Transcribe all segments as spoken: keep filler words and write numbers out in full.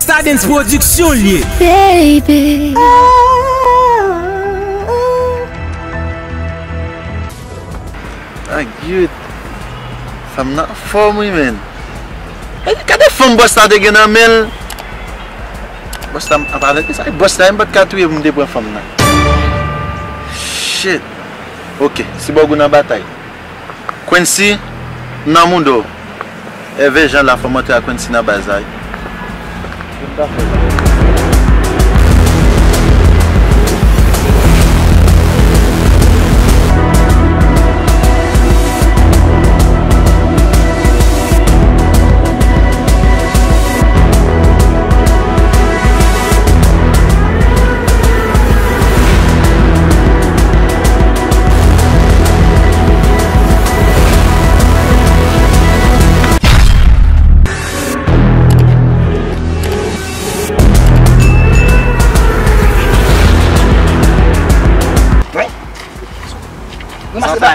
Stardens Production l ye. Baby. Ah, gyud. Fanm nan anfòm, wi, men. Gade, gade fanm bòs la te gen nan men l. Bòs la, an palan de sa, bòs la menm pa t ka touye pou m te pran fanm nan. Shit. Ok, si bò gou nan batay. Quincy, nan moudo. Ève jan la fò m antre a Quincy nan baz la, wi.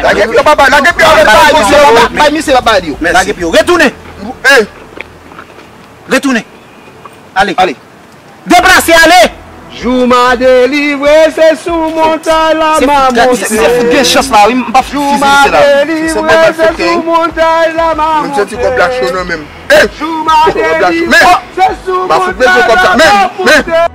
Lage pye w, papa, lage pye w, papa. Bay misye, papa, di yo. Lage pye w. Retounen. Retounen. Ale. Ale. Deplase, ale. Jou m a delivre, se sou montay la m a monte. Se fout gen chans la, wi, m pa fout fizibilize la. Jou m a delivre, se sou montay la m a monte. Menm se ti kòb la cho nan men m. Jou m a delivre, se sou montay la m a monte.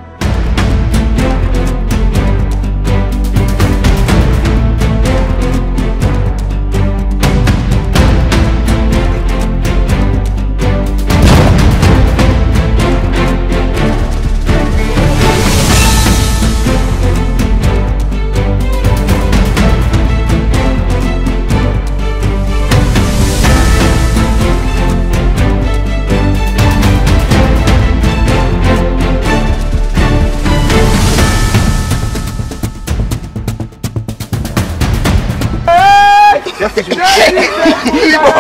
Li bon.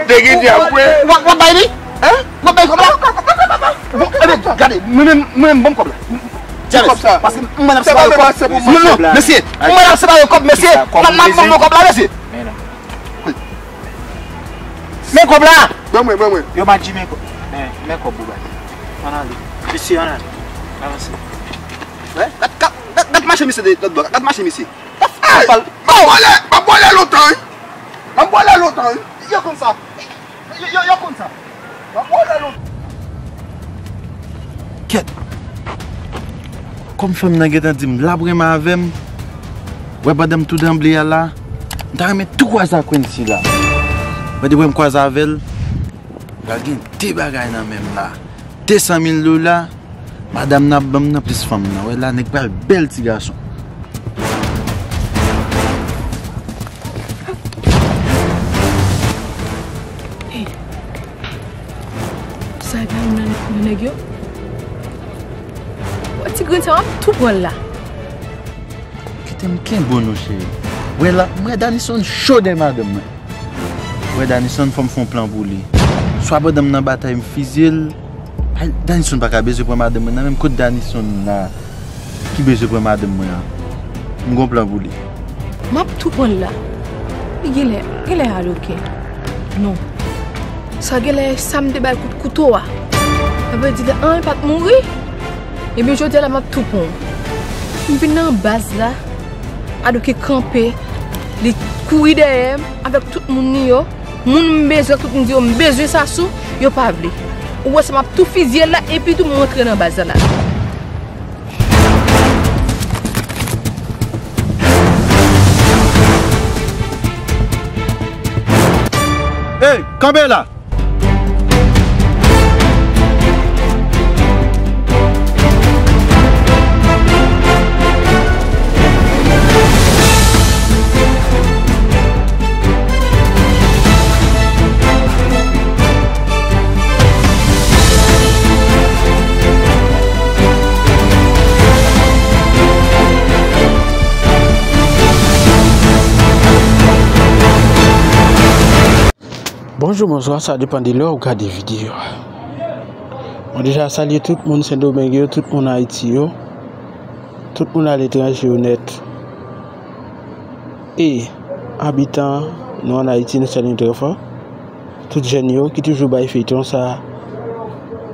Te gen dyab, wi. W ap, w ap bay li? Hein? W ap bay kòb la? Bon, ebyen, gade, mwen menm, mwen menm, ban m kòb la. James, paske mwen ap separe kòb. Non, non, mesye, mwen ap separe kòb, mesye. M ap, m ap ban mwen kòb la, mesye. Men kòb la! Ban mwen, ban mwen. Yo pa di men kòb. Men, men kòb ou bay. Ann ale. Mesye, ann ale. Avanse. Wè, gad, gad, gad, gad mache misye de lòt bò. Gad mache misye. Ey! M ap bwè lè, m ap bwè lè lontan, wi. M ap bwè lè lontan, wi. Yo konn sa. Yo, yo, yo konn sa. M ap bwè lè lontan. Kèt. Kòm fanm nan gentan di m l ap renmen avè m, wè pandan m tou danble a la, m ta renmen tou kwaze ak Quincy la. Wè depi m kwaze avè l, pral gen de bagay nan men m la. De san mil dola, madanm nan ap ban m nan plis fanm nan. Wè la, nèg pral bèl ti gason. Hey. Sa e pa youn nan, nan nèg yo? Wè ti grenn sa, w ap tou pran l la. Kite m kenbe w non, cheri. Wè la, m wè Danison cho dèyè madanm mwen. Wè Danison, fò m fè yon plan pou li. Swa pandan m nan batay, m fizye l. Ay, Danison pa ka bezwen pran madanm mwen nan, menm kot Danison la ki bezwen pran madanm mwen an. M gon plan pou li. M ap tou pran l la. Li genlè, genlè ale, oke. Non. Sa genlè sa m te bay kout kouto a. Sa vle di lè anyen pa t mouri. Ebyen, jodi a la, m ap tou pran w. M vin nan baz la, Adoke kanpe, li kouri dèyè m avèk tout moun li yo. Moun m bezwen, tout moun di yo, "M bezwen Sasou," yo pa vle. Ou wè sa, m ap tou fizye l la, epi tou m rantre nan baz la la. Hey, kanpe la! Bonjou, bonswa, sa depann de lè w gade videyo a. Mwen deja salye tout moun Sendomeng yo, tout moun Ayiti yo, tout moun aletranje yo nèt. E abitan nou ann Ayiti, nou salye nou trè fò. Tout jèn yo ki toujou bay feyton sa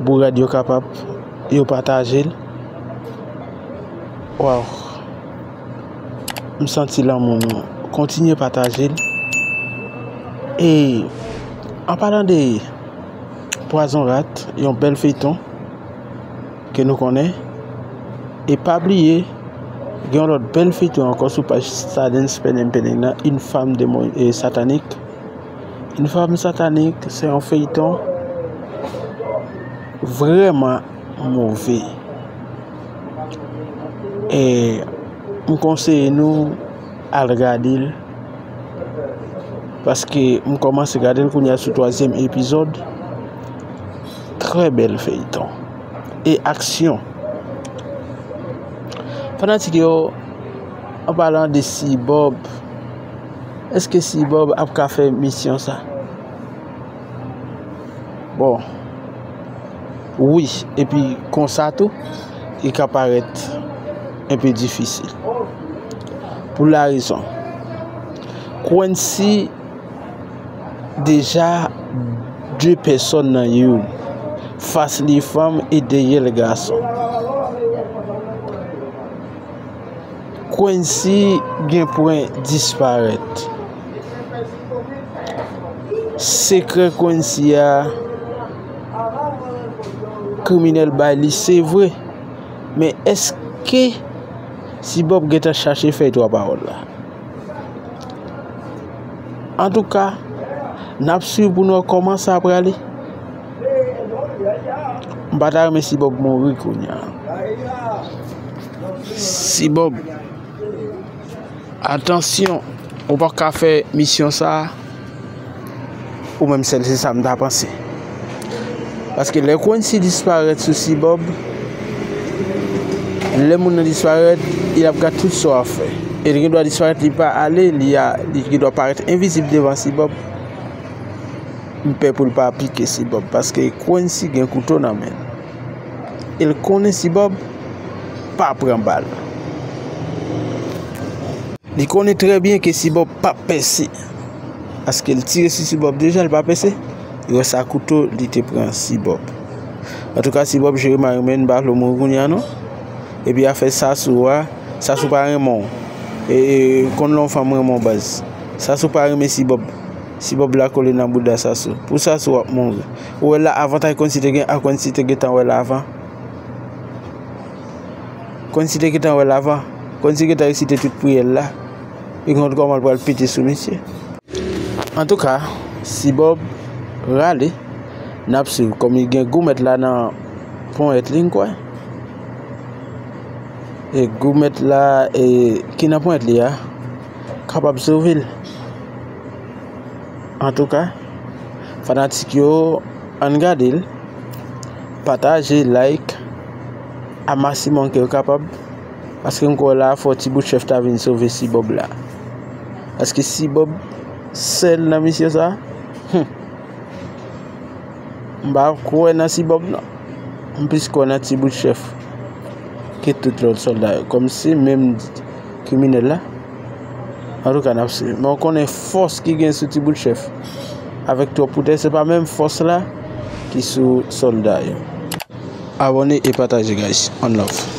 Bourad yo kapab, yo pataje l. Waw. M santi lanmou nou. Kontinye pataje l. E an palan de Pwazon Rat, yon bèl feyton ke nou konnen. E pa bliye, gen yon lòt bèl feyton ankò sou paj Stardens Penem Penem nan, Une femme démon- e satanik. Une femme satanique, se yon feyton vrèman move. E m konseye nou al gade l, paske m kòmanse gade l kounye a sou twazyèm epizòd. Trè bèl feyton. E aksyon. Fanatik yo, an palan de Sibòb, èske Sibòb ap ka fè misyon sa? Bon, wi, epi konsa tou, li ka parèt enpe difisil. Pou la rezon, Quincy deja de pèsòn nan youn. Fas li fanm e dèyè l gason. Quincy gen pwen disparèt. Sekrè Quincy a, kriminèl bay li, se vre. Men èske Sibòb gentan chache fè twa pawòl la? Antouka, n ap swiv pou n wè kòman sa prale. M pa ta renmen Sibòb mouri kounye a. Sibòb, atansyon, ou pa ka fè misyon sa a. Ou menm sèl, se sa m ta panse. Paske lè Quincy disparèt sou Sibòb, lè moun nan disparèt, li ap gad tout sa w ap fè. E li gen dwa disparèt, li pa ale, li a, li gen dwa parèt envizib devan Sibòb. M pè pou l pa pike Sibòb, paske Quincy gen kouto nan men l. E l konnen Sibòb pa pran bal. Li konnen trè byen ke Sibòb p ap pèse. Paske l tire sou Sibòb deja, l pa pèse. Li wè sa kouto, li te pran Sibòb. Antouka, Sibòb, jere mari w, men m pa vle w mouri kounye a non. Epi afè Sasou a, Sasou pa renmen w. E, e, konn lè yon fanm renmen w baz. Sasou pa renmen Sibòb. Sibòb la kole nan bouda Sasou. Pou Sasou w ap mouri. Ou wè l la, avantaj Quincy te gen, a Quincy te gentan wè l avan. Quincy te gentan wè l avan. Quincy gentan resite tout priyè l la. Li konn kòman l pral pete sou misye. Antouka, Sibòb rale, n ap swiv kòm li gen goumèt la nan ponyèt li, m kwè. E goumèt la, e, ki nan ponyèt li a, kapab sove l. Antouka, fanatik yo, ann gade l. Pataje, like, a maksimòm ke w kapab. Paske m kwè la, fò Ti Bout Chèf ta vin sove Sibòb la. Paske Sibòb sèl nan misyon sa. Hum. M pa kwè nan Sibòb non. M plis kwè nan Ti Bout Chèf ke tout lòt sòlda yo. Kòm se menm kriminèl la. Antouka, n ap swiv. Men w konnen fòs ki gen sou Ti Bout Chèf avèk twòp poutèy, se pa menm fòs la ki sou sòlda yo. Abòne e pataje, guys. One love.